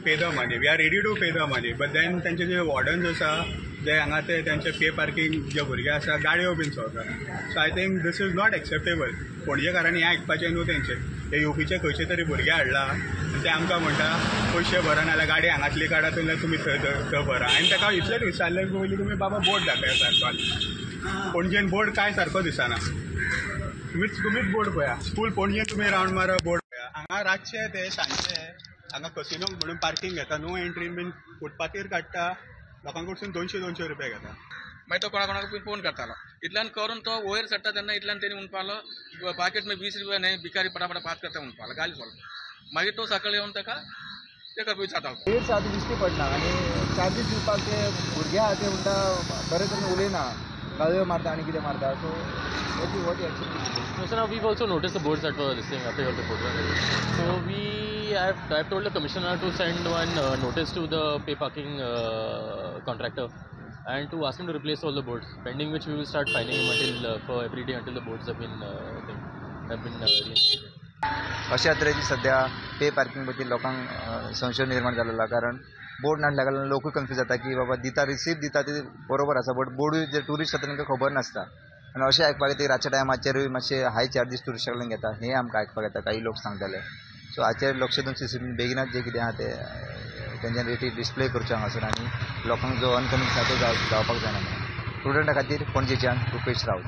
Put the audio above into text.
Pay the money, we are ready to pay the money, but then तेंचे जे वॉर्डन्स आसा जे हांगा ते तेंचे पे पार्किंग जे भुरगे आसा गाडयो बीन चोरता. So I think this is not acceptable. पणजेकारांनी हें आयकपाचें न्हू. तेंचे हे युपीचे खंयचे तरी भुरगे हाडला आनी ते आमकां म्हणटा पयशे भरा नाल्यार गाडी हांगातली काडा, तुमी थंय थंय भरा. आनी ताका इतलेंच विचारलें की पयलीं तुमी बाबा बोर्ड दाखया सारको. पणजेन बोर्ड कांय सारको दिसना. तुमीच बोर्ड पळया, फूल पणजेन तुमी रावंड मारा, बोर्ड पळया. हांगा रातचे ते सांजचे हांगा कसिनो म्हणून पार्किंग घेता, नो एंट्री बीन, फुटपाथीर काडटा, लोकां कडसून 200-200 रुपया घेता. मागीर तो कोणा कोणाक फोन करतालो. इतल्यान करून तो वयर चडटा तेन्ना इतल्यान तेणी म्हणपालो पाकेट में 20 रुपया न्हय, भिकारी पटापटा पास करता म्हणपालो, गाली सोडलो. मागीर तो सकाळी येवन ताका ते करपा विचारता. रेट्स आतां दिश्टी पडना आनी चार्जीस दिवपाक ते भुरगे आहा ते म्हणटा बरे तरेन उलयना, गाळयो मारता आनी कितें मारता. So what action? No, sir, we've also noticed the boards that were listing after you all reported. So I've told the commissioner to send one notice to the pay parking contractor and to ask him to replace all the boards, pending which we will start fining him until for every day until the boards have been reinstated. अशा तरेची सध्या pay parking बद्दल लोकांक संशय निर्माण जालेलो, कारण board नासल्या कारणान लोकूय कन्फ्यूज जाता की बाबा दिता रिसीप्ट दिता ती बरोबर आसा, बट बोर्डूय जे ट्युरिस्ट आसा तांकां खबर नासता. आनी अशें आयकपाक येता की रातच्या टायमाचेरूय मातशे हाय चार्जीस ट्युरिस्टा कडल्यान घेता, हें आमकां आयकपाक येता, काही लोक सांगताले. सो हाचेर लक्ष दिवन सीसीटीव्ही बेगिनात जे कितें आहा ते तेंच्यान रेटी डिस्प्ले करच्यो हांगासर आनी लोकांक जो अनकन्विन्स आसा तो जावपाक जायना. प्रुडंटा खातीर पणजेच्यान रुपेश राऊत.